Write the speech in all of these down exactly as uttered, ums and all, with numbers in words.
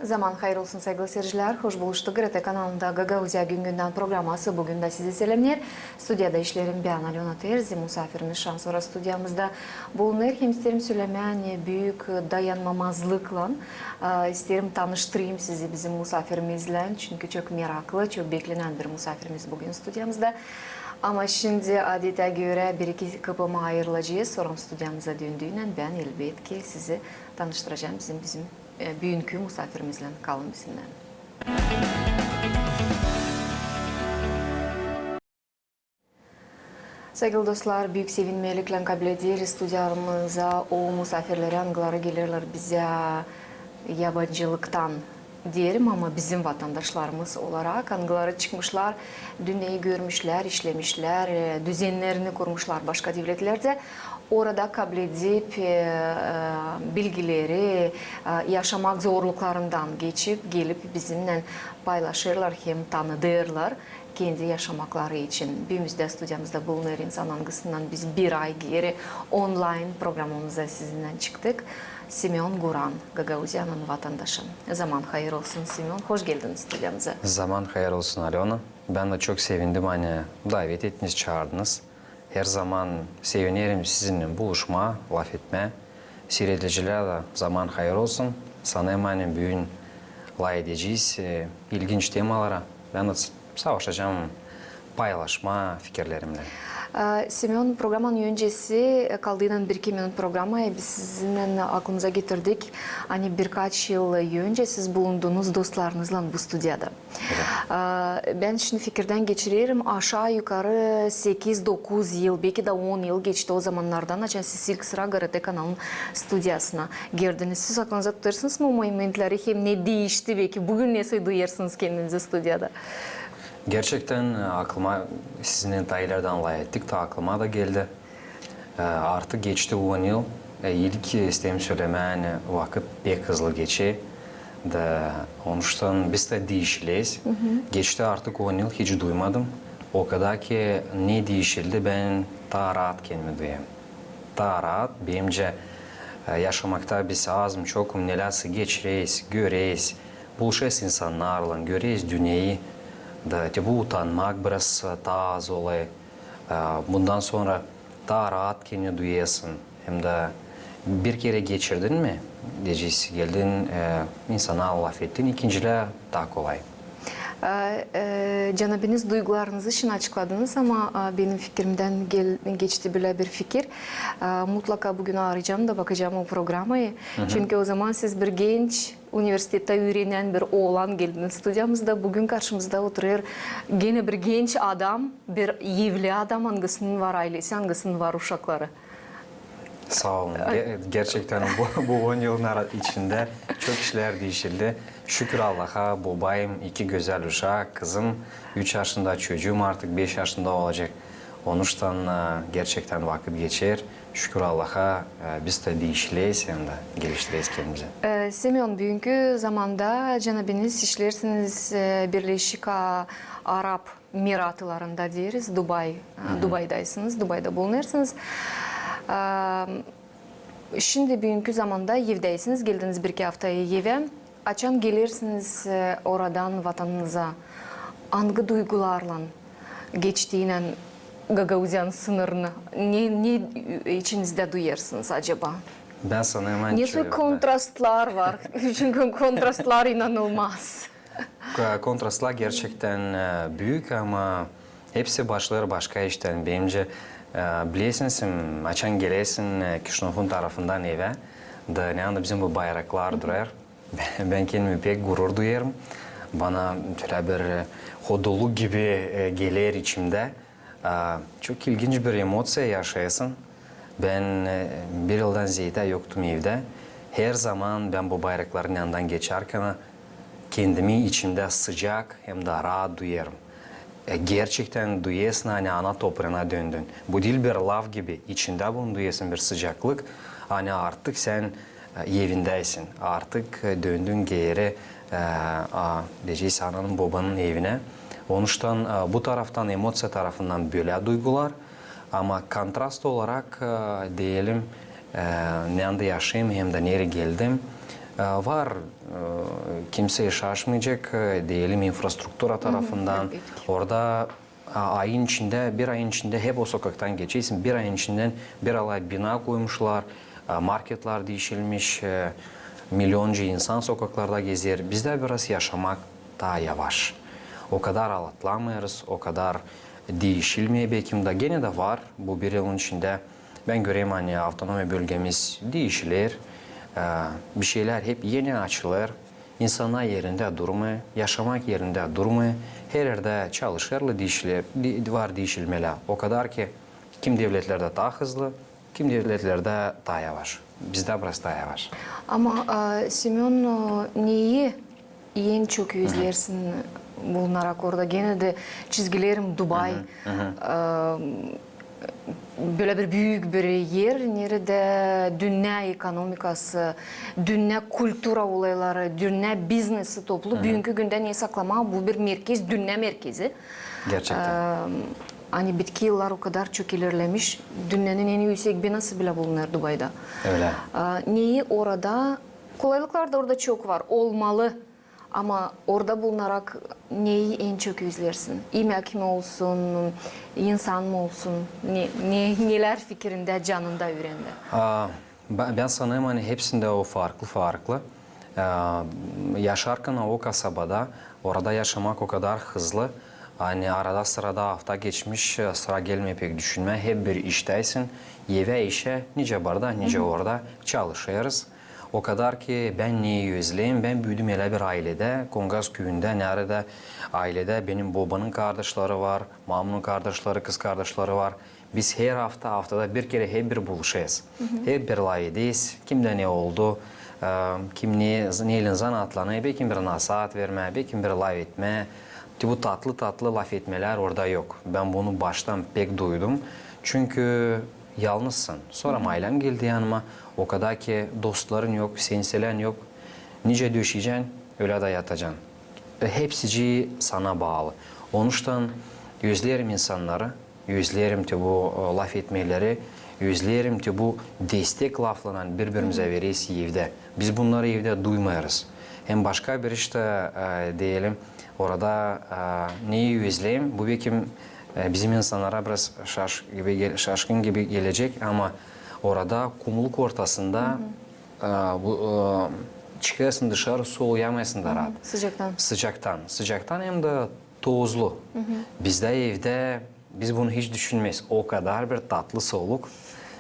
Zaman hayır olsun, saygılı seyircilär. Hoş buluştuk. GRT kanalında Gagauziya gün-gündän programası bugün dä sizi selämneer. Studiyada işleerim bän, Alöna Terzi, musaafirimiz şansora studiyamızda bulunêr. Hem isteerim sölemää, ani büük dayanmamazlıklan, e, isteerim tanıştırayım sizi bizim musaafirimizlän, çünkü çok meraklı, çok beklenän bir musaafirimiz bugün studiyamızda. Ama şindi, adettä görä, bir-iki kapıma ayırılacez, sora studiyamıza döndüynän bän, elbetki, sizi tanıştıracam bizim, bizim e, büünkü musaafirimizlän. Kalın bizimnän. Saygılı dostlar, büük sevinmeliklän kablederiz studiyamıza o musaafirleri, angıları gelerlär bizä yabancılıktan, deerim, ama bizim vatandaşlarımız olarak, angıları çıkmışlar, dünneyi görmüşlär, işlemişlär, e, düzennerini kurmuşlar başka devletlerdä. Orada kabledip, e, e, bilgileri, e, yaşamak zorluklarından geçip, gelip bizimnän paylaşêrlar hem tanıdêrlar kendi yaşamakları için. Büümüzdä studiyamızda bulunêr insan, angısınnan biz bir ay geeri onlayn programamıza sizinnän çıktık. Semön Guran, Gagauziyanın vatandaşı. Zaman hayır olsun, Semön. Hoş geldin studiyamıza. Zaman hayır olsun, Alöna. Bän dä çok sevindim, ani davet ettiniz, çaardınız. Her zaman sevinerim sizinnän buluşmaa, lafetmää. Siiredicilerä dä zaman hayır olsun. Sanêrım, ani büün lafedecez, e, ilginç temalara. Bän dä s-, savaşacam paylaşmaa fikirlerimnän. E, Semön, programanın öncesi, e, kaldıynan bir-iki minut programaya, biz sizinnän aklımıza getirdik, ani birkaç yıl öncä siz bulundunuz dostlarınızlan bu studiyada. Evet. A, bän şindi fikirdän geçirerim, aşaa-yukarı sekiz-dokuz yıl, beki dä on yıl geçti o zamannardan, açan siz ilk sıra GRT kanalın studiyasına girdiniz. Siz aklınızda tutêrsınız mı o momentleri, hem ne diişti, beki büün nesoy duyêrsınız kendinizi studiyada? Gerçektän, e, aklıma, sizinnän taa ilerdän lafettik, taa aklıma da geldi. E, artık geçti on yıl. E, ilk isteerim sölemää, ani vakıt pek hızlı geçer. Da onuştan biz dä diişileriz. Geçti artık on yıl, hiç duymadım o kadar ki ne diişildi, bän taa raat kendimi duyêrım. Taa raat, benimcä, e, yaşamakta biz azım-çokum neläsä geçireriz, göreriz, buluşêrız insannarlan, göreriz dünneyi. Da te bu utanmak biraz, e, taa az olêr. E, bundan sora taa raat kendini duyêrsın. Hem dä bir kerä geçirdin mi, deyecez, geldin, e, insana lafettin, ikincilää taa kolay. E, e, canabiniz duygularınızı şindi açıkladınız, ama, e, benim fikirimdän gel-, geçti bölä bir fikir. E, mutlaka büün arayacam da bakacam o programayı. Çünkü o zaman siz bir genç, universitettä üürenän bir oolan geldiniz studiyamızda. Büün karşımızda oturêr genä bir genç adam, bir evli adam, angısının var aylesi, angısının var uşakları. Saa olun. Ge-, gerçektän bu, bu on yılın ara-, içindä çok işlär diişildi. Şükür Allaha, bobayım, iki gözäl uşak, kızım üç yaşında, çocuum artık beş yaşında olacek. Onuştan, e, gerçektän vakıt geçer. Şükür Allaha, e, biz dä diişileriz hem dä geliştireriz kendimizi. E, Semön, büünkü zamanda canabiniz işleersiniz, e, Birleşik A-, Arap Emiratılarında deeriz, Dubay, e, Dubaydaysınız, Dubayda bulunêrsınız. E, şindi büünkü zamanda evdäysiniz, geldiniz bir-iki aftaya evä. Açan gelersiniz, e, oradan vatanınıza, angı duygularlan geçtiynän Gagauziyanın sınırını, ne, ne içinizdä duyêrsınız acaba? Bän sanêrım, nesoy kontrastlar var. Çünkü kontrastlar inanılmaz. Ko-, kontrastlar gerçektän, e, büük, ama hepsi başlêêr başka iştän. Benimcä, e, bilersiniz, açan gelersin, e, Kişinövun tarafından evä, da neredä bizim bu bayraklar durêr. Bän, bän kendimi pek gurur duyêrım. Bana şölä bir, e, hoduluk gibi, e, geler içimdä. A, çok ilginç bir emoţiya yaşêêrsın. Bän, e, bir yıldan zeedä yoktum evdä. Herzaman bän bu bayrakların yanından geçärkän kendimi içimdä sıcak hem dä raat duyêrım. E, gerçektän duyêrsın, ani ana topraana döndün. Bu diil bir laf gibi, içindä bunu duyêrsın bir sıcaklık, ani artık sän, e, evindäysin, artık, e, döndün geeri, e, a, deyecez, ananın, bobanın evinä. Onuştan, e, bu taraftan, emoţiya tarafından bölä duygular, ama kontrast olarak, e, deyelim, e, neredä yaşêêrım hem dä nereyi geldim, e, E, var, e, kimsey şaşmayacek, e, deyelim, infrastruktura tarafından. Orada, a, ayın içindä, bir ayın içindä hep o sokaktan geçersin, bir ayın içindän bir alay bina koymuşlar, e, marketler diişilmiş, e, milyonca insan sokaklarda gezer. Bizdä biraz yaşamak taa yavaş. O kadar alatlamêêrız, o kadar diişilmeer bekim dä. Genä dä var bu bir yılın içindä. Bän görerim, ani avtonomiya bölgemiz diişiler, e, bir şeylär hep eni açılêr. İnsannar erindä durmêêr, yaşamak erindä durmêêr. Her erdä çalışêrlar, diişiler, di-, var diişilmelär. O kadar ki, kimi devletlerdä taa hızlı, kimi devletlerdä taa yavaş. Bizdä biraz taa yavaş. Ama, e, Semön, e, neyi en çok özlersin bulunarak orada? Genä dä çizgilerim Dubay. E, bölä bir büük bir er, neredä dünnä ekonomikası, dünnä kultura olayları, dünnä biznesi toplu. Büünkü gündä ne saklamaa, bu bir merkez, dünnä merkezi. Gerçektän. E, ani bitki yıllar o kadar çok ilerlemiş, dünnänin en üüsek binası bilä bulunêr Dubayda. Ölä. E, neyi orada, kolaylıklar da orada çok var, olmalı. Ama orada bulunarak neyi en çok özlersin? İmäk mi olsun, insan mı olsun? Ne, ne, nelär fikirindä, canında, ürendä? A, bä-, bän sanêrım, ani hepsindä o farklı, farklı. A, yaşarkan o kasabada, orada yaşamak o kadar hızlı, ani arada sırada afta geçmiş, sıra gelmeer pek düşünmää. Hep bir iştäysin, evä, işä, nicä burada, nicä orada çalışêrız. O kadar ki bän neyi özleerim, bän büüdüm ölä bir ayledä, Kongaz küüyündä, neredä ayledä benim bobanın kardaşları var, mamunun kardaşları, kızkardaşları var. Biz her afta, aftada bir kerä hep bir buluşêrız. Hep bir lafederiz, kimdä ne oldu, e, kim ne, neylän zanaatlanêr, bekim bir nasaat vermää, bekim bir lafetmää. Te bu tatlı-tatlı lafetmelär orada yok. Bän bunu baştan pek duydum. Çünkü yalnızsın. Sora aylem geldi yanıma. O kadar ki dostların yok, senselän yok. Nicä döşeyecän, ölä dä yatacan. E, hepsicii sana baalı. Onuştan özleerim insannarı, özleerim te bu, e, lafetmeleri, özleerim te bu destek laflarını biri-birimizä vereriz evdä. Biz bunnarı evdä duymêêrız. Hem başka bir iş dä, e, deyelim, orada, e, neyi özleerim, bu bekim, e, bizim insannara biraz şaş-, gibi gel-, şaşkın gibi gelecek, ama orada kumluk ortasında, e, bu, e, çıkêrsın dışarı, soluyamêêrsın da raat. Sıcaktan. Sıcaktan. Sıcaktan hem dä tozlu. Bizdä evdä biz bunu hiç düşünmeeriz. O kadar bir tatlı soluk.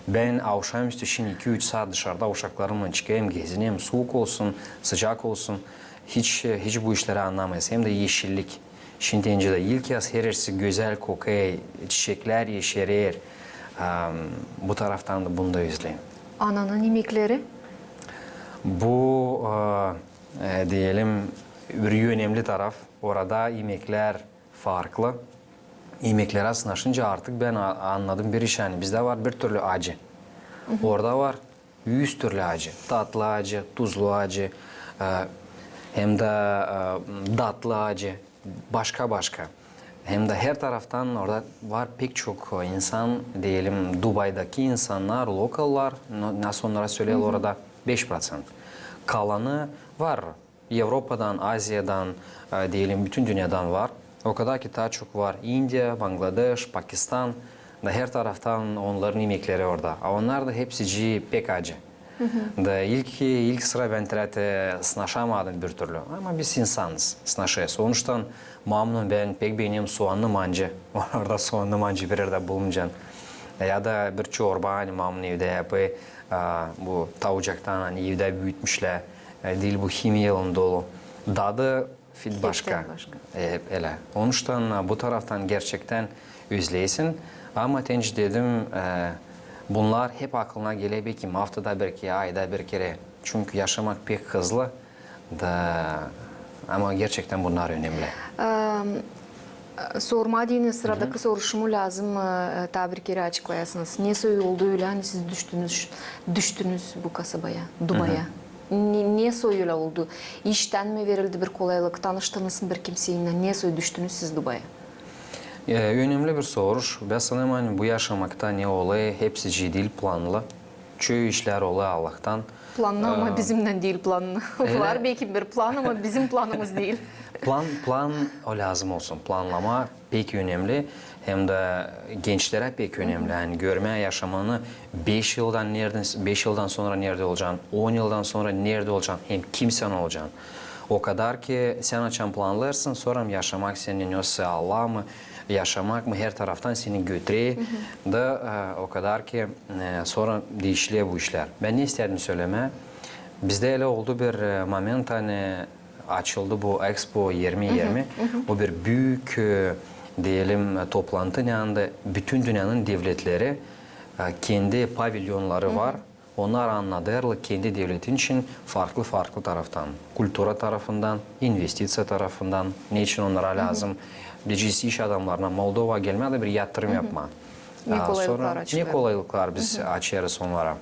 Bän avşamüstü şindi iki-üç saat dışarda uşaklarımnan çıkêrım, gezinerim, suuk olsun, sıcak olsun. Hiç, hiç bu işleri annamêêrız. Hem dä eşillik. Şindi nicä dä ilkyaz, herersi gözäl kokêr, çiçeklär eşerer. Am, bu taraftan da bunu da özleerim. Ananın imekleri? Bu, e, e, deyelim, bir önemli taraf. Orada imeklär farklı. İmeklerä sınaşınca artık bän a-, annadım bir iş, ani bizdä var bir türlü acı. Orada var üz türlü acı. Tatlı acı, tuzlu acı, e, hem dä, e, datlı acı, başka-başka. Hem dä her taraftan orada var pek çok insan, deyelim, Dubaydaki insannar, lokallar, no-, nasıl onnara söleerlär orada, beş proţent. Kalanı var Evropadan, Aziyadan, e, deyelim, bütün dünyadan var. O kadar ki taa çok var İndiya, Bangladeş, Pakistan da her taraftan onnarın imekleri orada. A onnar da hepsicii pek acı. Da ilk, ilk sıra bän te sınaşamadım bir türlü. Ama biz insanız, sınaşêrız. Onuştan mamunnan bän pek beenerim soğanlı mancı. Orada soğanlı mancı bir erdä bulunmayacan. Ya da bir çorba, ani mamun evdä yapêr, a, bu taucaktan, ani evdä büütmüşlär. E, diil bu himiyalan dolu. Dadı hep başka. E, hep ölä. Onuştan, e, bu taraftan gerçektän özleersin. Ama te nicä dedim, e, bunnar hep akılına geler bekim aftada bir kerä, ayda bir kerä. Çünkü yaşamak pek hızlı da, ama gerçektän bunnar önemli. Am, Sormaa deyni sıradakı soruşumu lääzım, e, taa bir kerä açıklayasınız. Ne soy oldu ölä, ani siz düştünüz, düştünüz bu kasabaya, Dubaya? Ne, ne soy ölä oldu? İştän mi verildi bir kolaylık, tanıştınız mı bir kimseyinnän? Ne soy düştünüz siz Dubaya? E, önemli bir soruş. Bän sanêrım, ani bu yaşamakta ne olêr, hepsicii diil planlı. çoyu işlär olêr Allahtan. Planlı, ama bizimnän diil planlı. Var belki bir plan, ama bizim planımız diil. Plan, plan o lääzım olsun. Planlama pek önemli. Hem dä gençlerä pek önemli. Yani görmää yaşamanı beş yıldan neredä, beş yıldan sora neredä olacan, on yıldan sora neredä olacan, hem kimsän olacan. O kadar ki sän açan planlêêrsın, sora yaşamak seni nesä alêr mı, yaşamak mı her taraftan seni götürer. Da o kadar ki sora diişiler bu işlär. Bän ne isteerdim sölemää? Bizdä ölä oldu bir moment, ani açıldı bu Expo irmi irmi. O bir büük, deyelim, toplantı, ne anda bütün dünnenin devletleri kendi pavilyonları var. Onnar annadêrlar kendi devletin için farklı-farklı taraftan. Kultura tarafından, investiţiya tarafından. Ne için onnara lääzım? Deyecez, iş adamnarına Moldovaya gelmää da bir yatırım yapmaa. Ne kolaylıklar biz açêrız onnara.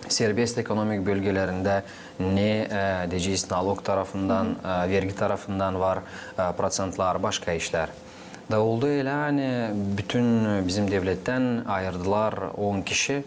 Serbest ekonomik bölgelerindä ne, deyecez, nalog tarafından, vergi tarafından var proţentlär, başka işlär. Da oldu ölä, ani bütün bizim devlettän ayırdılar on kişi.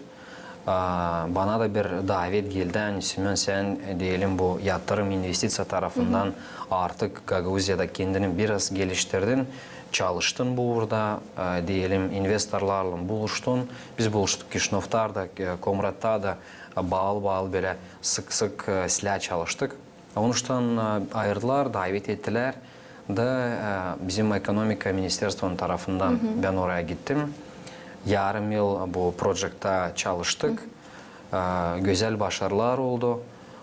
Bana da bir davet geldi, ani Semön, sän, deyelim, bu yatırım, investiţiya tarafından artık Gagauziyada kendini biraz geliştirdin, çalıştın burada, deyelim, investorlarlan buluştun. Biz buluştuk Kişinövda da, Komratta da, baalı-baalı bölä sık-sık sizlär çalıştık. Onuştan ayırdılar, davet ettilär da bizim ekonomika ministerstvonun tarafından bän oraya gittim. Yarım yıl bu proţektä çalıştık. Gözäl başarılar oldu.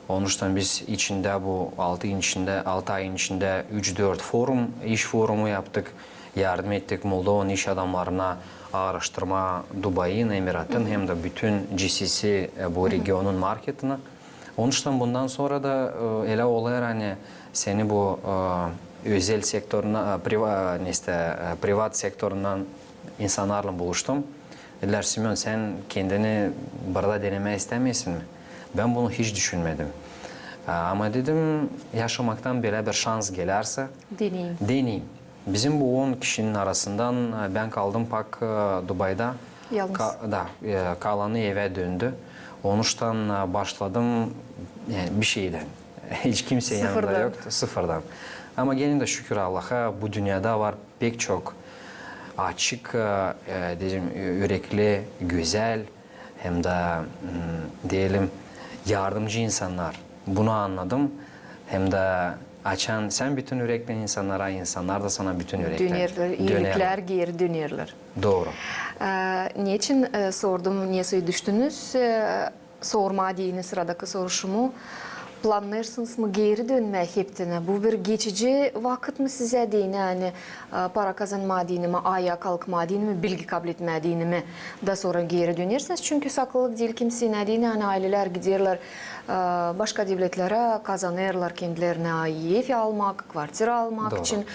Onuştan biz içindä bu altı ayın içindä, altı ayın içindä üç-dört forum, iş forumu yaptık. Yardım ettik Moldovanın iş adamnarına aaraştırmaa Dubayın, Emiratın hem dä bütün GCC, bu regionun marketini. Onuştan bundan sora da ölä olêr, ani seni bu özel sektoruna, priva-, neysä, privat sektorundan insannarlan buluştum. Dedilär, Semön, sän kendini burada denemää istämeersin mi? Bän bunu hiç düşünmedim. Ama dedim, yaşamaktan bölä bir şans gelärsä, deneyim. Bizim bu on kişinin arasından bän kaldım pak Dubayda. Yalnız. Da, kalanı evä döndü. Onuştan başladım, yani, bir şeydän. Hiç kimsey yanımda yoktu, sıfırdan. Ama genä dä şükür Allaha, bu dünnedä var pek çok açık, deyelim, ürekli, gözäl, hem dä, deyelim, yardımcı insannar. Bunu annadım. Hem dä açan sän bütün ürekten insannara, insannar da sana bütün ürekten dönerlär. İiliklär geeri dönerlär. Dooru. Neçin sordum, nesoy düştünüz sormaa deyni sıradakı soruşumu. Plannêêrsınız mı geeri dönmää heptinä? Bu bir geçici vakıt mı sizä deyni, ani para kazanmaa deyni mi, ayaa kalkmaa deyni mi, bilgi kabletmää deyni mi, da sora geeri dönersiniz? Çünkü sakınmalı diil kimseyin deyni, ani aylelär giderlär başka devletlerä, kazanêrlar kendilerinä ev almak, kvartira almak için,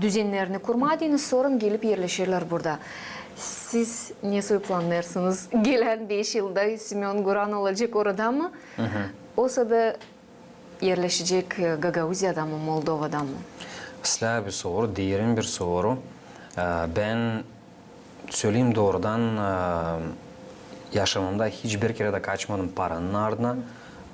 düzennerini kurmaa deyni, sora gelip erleşerlär burada. Siz nesoy plannêêrsınız? Gelän beş yılda Semön Guran olacek orada mı? Osa da erleşecek Gagauziyada mı, Moldovada mı? Islää bir soru, derin bir soru. Bän söleyim doorudan, yaşamamda hiç bir kerä dä kaçmadım paranın ardına.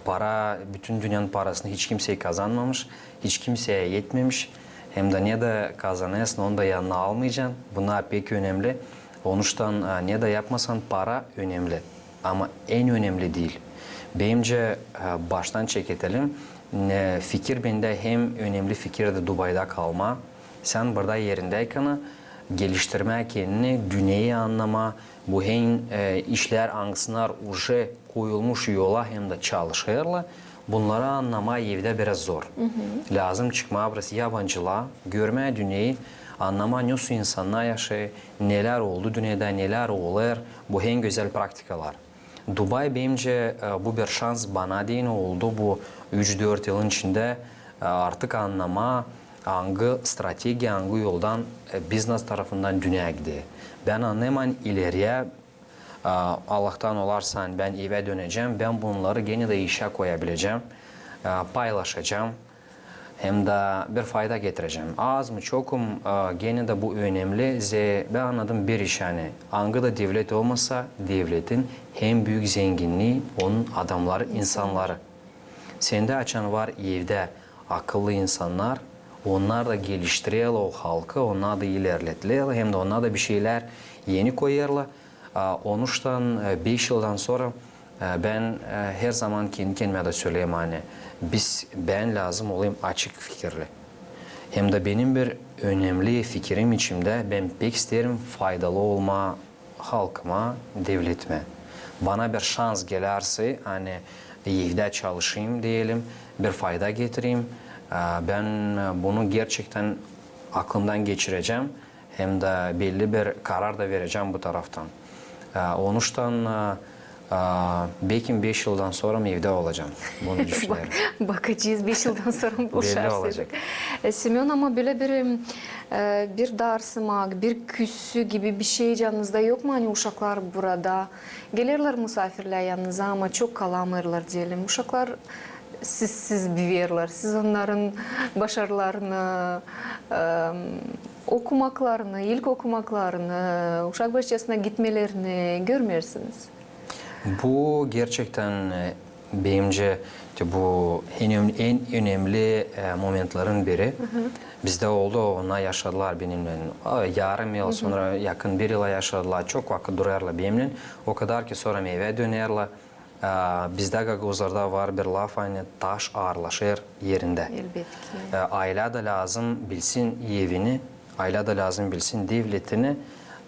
Para, bütün dünnenin parasını hiç kimsey kazanmamış, hiç kimseyä etmemiş. Hem dä ne dä kazanêrsın, onu da yanına almayacan. Bunnar pek önemli. Onuştan ne dä yapmasan, para önemli. Ama en önemli diil. Bencä, baştan çeketelim. Fikir bendä hem önemli fikir dä Dubayda kalmaa. Sän burada erindäykän geliştirmää kendini, dünneyi annamaa, bu hem işlär, angısınnar uje koyulmuş yola hem dä çalışêrlar. Bunnarı annamaa evdä biraz zor. Lääzım çıkmaa biraz yabancılıa, görmää dünneyi, annamaa, nesoy insannar yaşêêr, nelär oldu dünnedä, nelär olêr, bu hem gözäl praktikalar. Dubay, bencä, bu bir şans bana deyni oldu bu üç-dört yılın içindä artık annamaa, angı strategiya, angı yoldan biznes tarafından dünnä gider. Bän annêêrım, ileriyä, Allahtan olarsa, bän evä dönecäm, bän bunnarı genä dä işä koyabilecäm, paylaşacam. hem dä bir fayda getirecäm. Az mı, çok mu, e, genä dä bu önemli. Zerä bän annadım bir iş, ani angıda devlet olmasa, devletin en büük zenginnii onun adamnarı, insannarı. Sendä açan var evdä akıllı insannar, onnar da geliştirerlär o halkı, onnar da ilerleterlär, hem dä onnar da bir şeylär eni koyêrlar. A, onuştan, e, beş yıldan sora, e, bän, e, herzaman kendi kendimä dä söleerim, ani biz, bän lääzım olayım açık fikirli. Hem dä benim bir önemli fikirim içimdä, bän pek isteerim faydalı olmaa halkıma, devletimä. Bana bir şans gelärsä, ani evdä çalışayım deyelim, bir fayda getireyim, e, bän, e, bunu gerçektän aklımdan geçirecäm. Hem dä belli bir karar da verecäm bu taraftan. E, onuştan, e, e, bekim beş yıldan sora mı evdä olacam. Bunu düşünerim. Bakacez, beş yıldan sora mı boşarsın. Belli olacek. E, Semön, ama bölä bir, e, bir darsımak, bir küsü gibi bir şey canınızda yok mu? Ani uşaklar burada gelerlär musaafirlää yanınıza, ama çok kalamêêrlar deyelim. Uşaklar sizsiz büüyerlär. Siz onnarın başarılarını, e, okumaklarını, ilk okumaklarını, uşak başçasına gitmelerini görmeersiniz. Bu gerçektän, e, benimcä, te bu en öm-, en önemli, e, momentlerin biri. Bizdä oldu, onnar yaşadılar benimnän, a, yarım yıl, sora yakın bir yıla yaşadılar. Çok vakıt durêrlar benimnän. O kadar ki sora evä dönerlär. E, bizdä gagauzlarda var bir laf, ani taş aarlaşêr erindä. Elbetki. E, aylä dä lääzım bilsin evini, aylä dä lääzım bilsin devletini,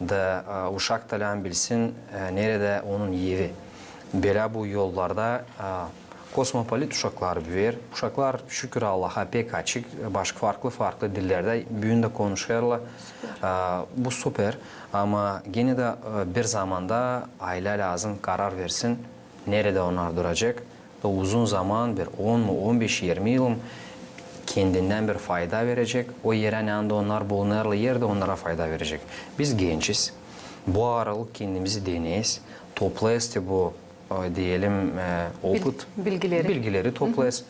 da, e, uşak da lääzım bilsin, e, neredä onun evi. Bölä bu yollarda, e, kosmopolit uşaklar büüyer. Uşaklar, şükür Allaha, pek açık, başka farklı-farklı dillerdä büün dä konuşêrlar. E, bu super. Ama genä dä, e, bir zamanda aylä lääzım karar versin, neredä onnar duracek. Da uzun zaman, bir on mu, on beş, irmi yıl mı, kendindän bir fayda verecek. O erä, neredä onnar bulunêrlar, er dä onnara fayda verecek. Biz gençiz. Bu aralık kendimizi deneeriz. Toplayêrız te bu, e, deyelim, e, opıt. Bilgileri. Bilgileri toplayêrız.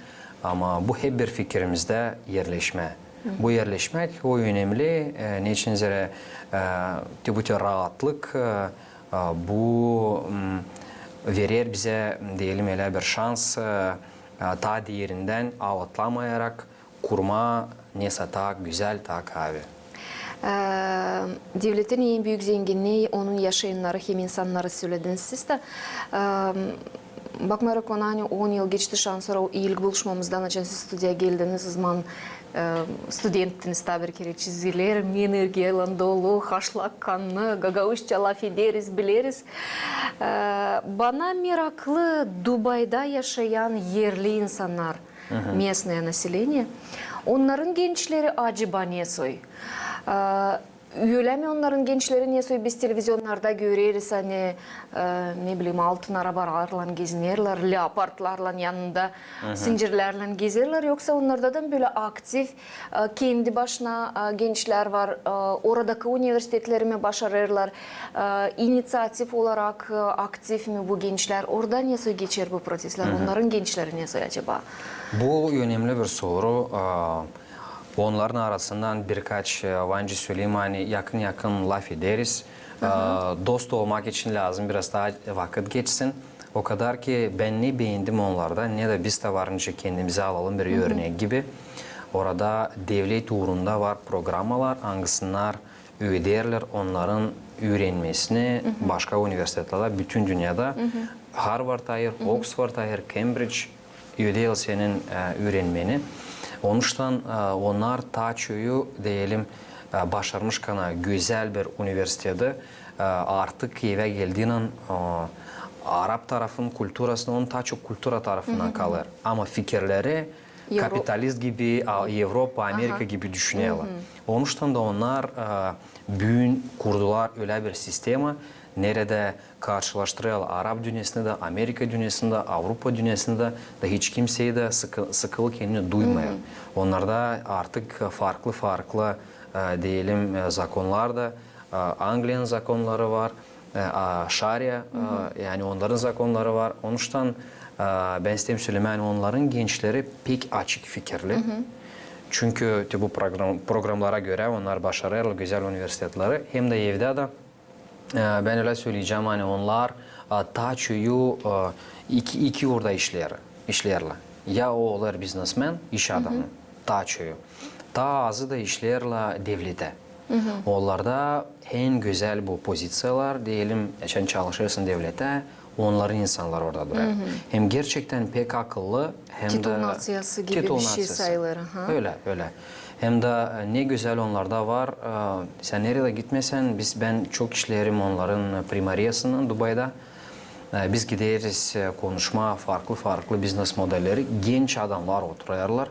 Ama bu hep bir fikirimizdä erleşmää. Bu erleşmäk, o önemli, e, neçin zerä, e, te bu te raatlık, e, a, bu, m, verer bizä, deyelim, ölä bir şans, e, a, taa derindän alıtlamayarak kurmaa nesä taa gözäl, taa kaavi. E, devletin en büük zenginnii onun yaşayannarı hem insannarı, sölediniz siz dä. E, bakmayarak ona, ani on yıl geçti şansora o ilk buluşmamızdan, açan siz studiyaya geldiniz, ozaman e, studenttiniz, taa bir kerä çizilerim, energiyaylan dolu, haşlak kannı, gagauzça lafederiz, bileriz. E, bana meraklı Dubayda yaşayan erli insannar, местное население. Onnarın gençleri acaba ne soy? E, Ölä mi onnarın gençleri, ne soy biz televizyonnarda göreriz, ani, e, ne bilim, altın arabalarlan gezinerlär, leopardlarlan yanında, sincirlärlän gezerlär, yoksa onnarda da bölä aktiv, e, kendi başına, e, gençlär var, e, oradakı universitetleri mi başarêrlar, e, iniţiativ olarak, e, aktiv mi bu gençlär? Orada ne soy geçer bu proţeslär? Onnarın gençleri ne soy acaba? Bu önemli bir soru. E, Onnarın arasından birkaç, e, var nicä söleyim, ani yakın-yakın lafederiz. E, dost olmak için lääzım biraz taa vakıt geçsin. O kadar ki bän ne beendim onnarda, ne dä biz dä var nicä kendimizä alalım bir örnek gibi. Orada devlet uurunda var programalar, angısınnar öderlär onnarın üürenmesini başka universitetlerdä, bütün dünnedä. Harvard ayır, Oksford ayır, Cambridge öder senin, e, üürenmeni. Onuştan, e, onnar taa çoyu, deyelim, e, başarmış kana gözäl bir universiteti, e, artık evä geldiynän, e, arap tarafın kulturasını, onun taa çok kultura tarafından kalêr. Ama fikirleri kapitalist gibi, a, Evropa, Amerika gibi düşünerlär. Onuştan da onnar, e, büün kurdular ölä bir sistema, neredä karşılaştırêrlar arap dünnesini dä, Amerika dünnesini dä, Avrupa dünnesini dä, da hiç kimsey dä sıkı-, sıkılı kendini duymêêr. Onnarda artık farklı-farklı, e, deyelim, e, zakonnar da, e, Angliyanın zakonnarı var, e, a, Şaria, e, yani onnarın zakonnarı var. Onuştan, e, bän isteerim sölemää, ani onnarın gençleri pek açık fikirli. Çünkü te bu program, programlara görä onnar başarêrlar gözäl universitetleri. Hem dä evdä dä, e, bän ölä söleyecäm, ani onnar, e, taa çoyu, e, iki, iki uurda işleer, işleerlär. Ya o olêr biznesmen, iş adamı, taa çoyu. Taa azı da işleerlär devletä. Onnar da en gözäl bu poziţiyalar, deyelim, sän çalışêrsın devletä, onnarın insannar orada durêr. Hem gerçektän pek akıllı, hem dä titul naţiyası gibi bir şey sayılêr. Ölä, ölä. Hem dä, e, ne gözäl onnarda var, e, sän neredä gitmesän, biz, bän çok işleerim onnarın primariyasınnan Dubayda. E, biz gideriz, e, konuşmaa farklı-farklı biznes modelleri. Genç adamnar oturêrlar,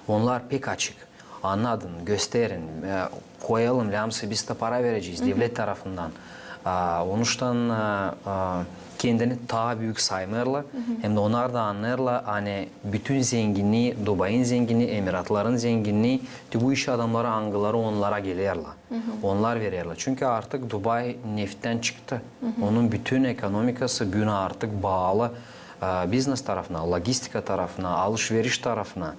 onnar pek açık. Annadın, gösterin, e, koyalım, lääzım biz dä para verecez devlet tarafından. A, onuştan, e, e, kendini taa büük saymêêrlar, hem dä onnar da annêêrlar, ani bütün zenginnii, Dubayın zenginnii, Emiratların zenginnii, te bu iş adamnarı, angıları onnara gelerlär. Onnar vererlär. Çünkü artık Dubay nefttän çıktı. Onun bütün ekonomikası büün artık baalı, e, biznes tarafına, logistika tarafına, alış-veriş tarafına,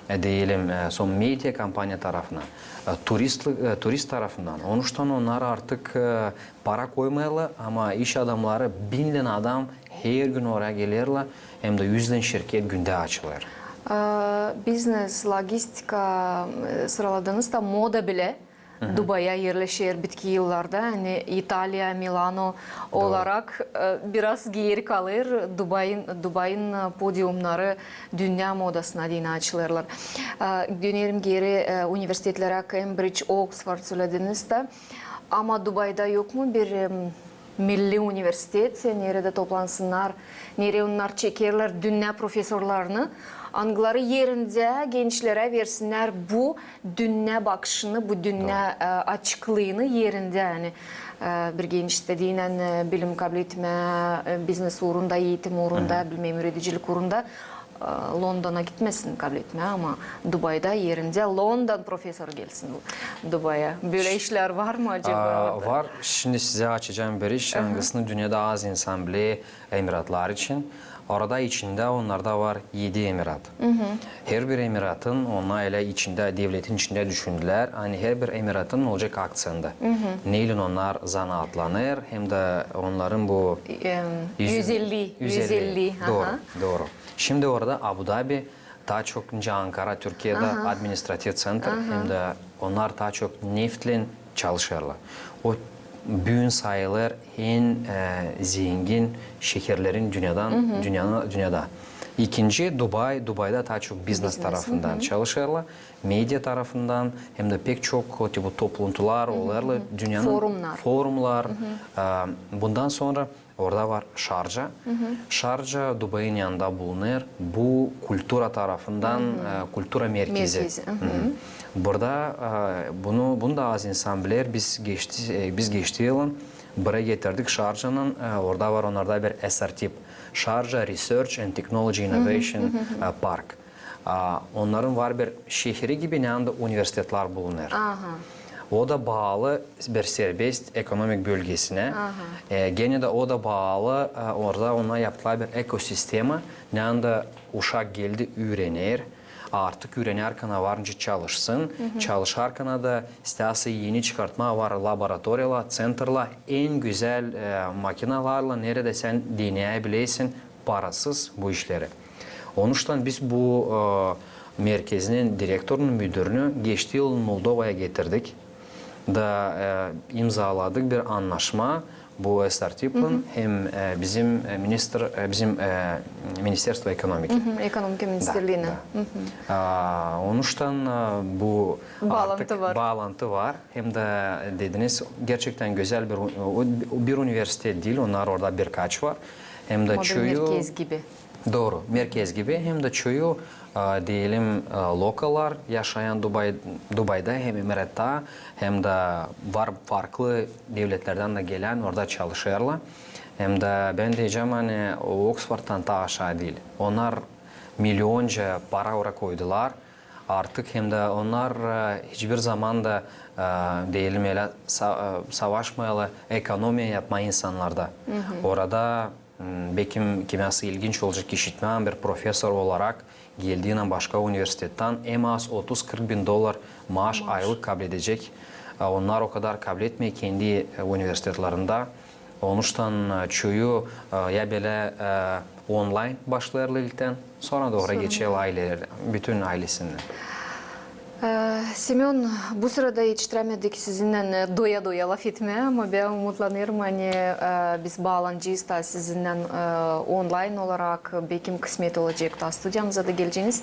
e, deyelim, e, son media kompaniya tarafına, e, turist, e, turist tarafından. Onuştan onnar artık, e, para koymêêrlar, ama iş adamnarı, binnän adam hergün oraya gelerlär, hem dä üzlän şirket gündä açılêr. E, biznes, logistika, e, sıraladınız da, moda bilä Dubaya erleşer bitki yıllarda, ani İtaliya, Milano olarak, e, biraz geeri kalêr Dubayın, Dubayın, e, podiumnarı dünnä modasına deyni açılêrlar. E, dönerim geeri, e, universitetlerä, Cambridge, Oxford sölediniz dä. Ama Dubayda yok mu bir, em, milli universitet, neredä toplansınnar, neredä onnar çekerlär dünnä profesorlarını, angıları erindä gençlerä versinnär bu dünnä bakışını, bu dünnä, e, açıklıını erindä, ani, e, bir genç istedeynän, e, bilim kabletmää, e, biznes uurunda, eğitim uurunda, bilmeerim, üüredicilik uurunda, e, Londona gitmesin kabletmää, ama Dubayda erindä London profesoru gelsin Dubaya. Bölä işlär var mı acaba orada? Var. Şindi sizä açacam bir iş, angısını dünnedä az insan biler, Emiratlar için. Orada içindä onnarda var edi emirat. Herbir emiratın, onnar ölä içindä, devletin içindä düşündülär, ani herbir emiratın olacek akţentı. Neylän onnar zanaatlanêr, hem dä onnarın bu özelliini, özelliini. Dooru, dooru. Şindi orada Abu Dabi, taa çok nicä Ankara Türkiyedä administrativ ţentr, hem dä onnar taa çok neftlän çalışêrlar. O büün sayılêr en, e, zengin şeherlerin dünnedä, dünnedä. İkinci Dubay, Dubayda taa çok biznes tarafından çalışêrlar, media tarafından, hem dä pek çok, o, te bu toplumlar olêrlar, dünnedä forumlar. E, bundan sora orada var Şarja. Şarja Dubayın yanında bulunêr. Bu kultura tarafından, e, kultura merkezi. Burada, e, bunu, bunu da az insan biler. Biz geçti, e, biz geçti yılın burayı getirdik Şarjanın, e, orada var onnarda bir S R T, Sharjah Research and Technology Innovation, e, Park. A, onnarın var bir şehri gibi, neredä universitetler bulunêr. O da baalı bir serbest ekonomik bölgesinä. E, genä dä o da baalı, e, orada onnar yaptılar bir ekosistema, neredä uşak geldi, üürener. Artık üürenärkän var nicä çalışsın. Çalışarkän da isteersin eni çıkartmaa, var laboratoriyalar, ţentrlar, en gözäl, e, makinalarlan, neredä sän denäbilersin parasız bu işleri. Onuştan biz bu, e, merkezinin direktorunun, müdürünü geçti yıl Moldovaya getirdik. Da, e, imzaladık bir annaşma bu S R T-län hem, e, bizim, e, ministr, e, bizim, e, Ministerstvo ekonomiki. Ekonomika ministerliinä. Da, da. A, onuştan, e, bu baalantı var. Hem dä dediniz, gerçektän gözäl bir u-, o, bir universitet diil, onnar orada birkaç var. Hem dä çoyu merkez gibi. Dooru, merkez gibi. Hem dä çoyu, a, deyelim, a, lokallar yaşayan Dubay-, Dubayda hem Emiratta, hem dä var farklı devletlerdän dä gelän orada çalışêrlar. Hem dä bän deyecäm, ani Oksfordtan taa aşaa diil. Onnar milyonca para ora koydular. Artık hem dä onnar, e, hiçbir zaman da, e, deyelim ölä, sa-, e, savaşmêêrlar ekonomiya yapmaa insannarda. Orada Hmm, bekim kimäsä ilginç olacek işitmää, bir professor olarak geldiinän başka universitettän, en az otuz-kırk bin dolar maaş aylık kabledecek. E, onnar o kadar kabletmeer kendi, e, universitetlerindä. Onuştan, e, çoyu, e, ya bölä, e, onlayn başlêêrlar ilktän, sora dooru geçer aileler, bütün ailesinnän. E, Semön, bu sırada etiştirämedik sizinnän, e, doya-doya lafetmää, ama bän umutlanêrım, ani, e, biz baalanacez taa sizinnän, e, onlayn olarak, bekim kısmet olacek taa studiyamıza da geleceniz.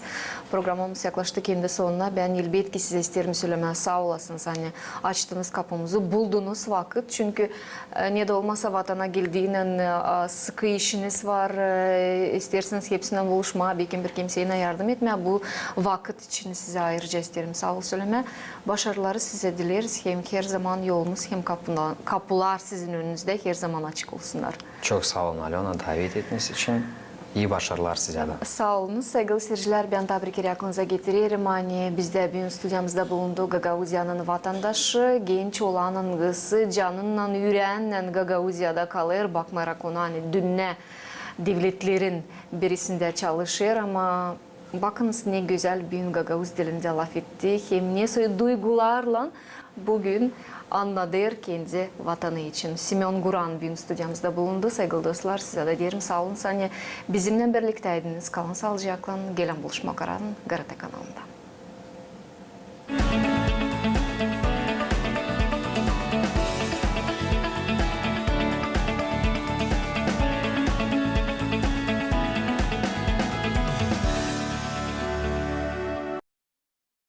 Programamız yaklaştı kendi sonuna. Bän elbetki sizä isteerim sölemää saa olasınız, ani açtınız kapumuzı, buldunuz vakıt. Çünkü, e, ne dä olmasa vatana geldiinän, e, sıkı işiniz var, e, isteersiniz hepsinnän buluşmaa, bekim bir kimseylän yardım etmää. Bu vakıt için sizä ayırıca isteerim saa ol sölemää. Başarıları sizä dileeriz. Hem herzaman yolunuz, hem kapuna-, kapular sizin önünüzdä herzaman açık olsunnar. Çok saa olun, Alöna, davet ettiiniz için. İi başarılar sizä dä. Saa olunuz, saygılı siircilär, bän taa bir kerä aklınıza getirerim, ani bizdä büün studiyamızda bulundu Gagauziyanın vatandaşı, genç olan angısı canınnan, üreennän Gagauziyada kalêr, bakmayarak ona, ani dünnä devletlerin birisindä çalışêr, ama bakınız, ne gözäl büün gagauz dilindä lafetti, hem ne soy duygularlan bugün annadêr kendi vatanı için. Semön Guran büün studiyamızda bulundu. Saygılı dostlar, sizä dä deerim saa olun, ani bizimnän birliktäydiniz. Kalın saalıcaklan, gelän buluşmaa kadarın GRT kanalında.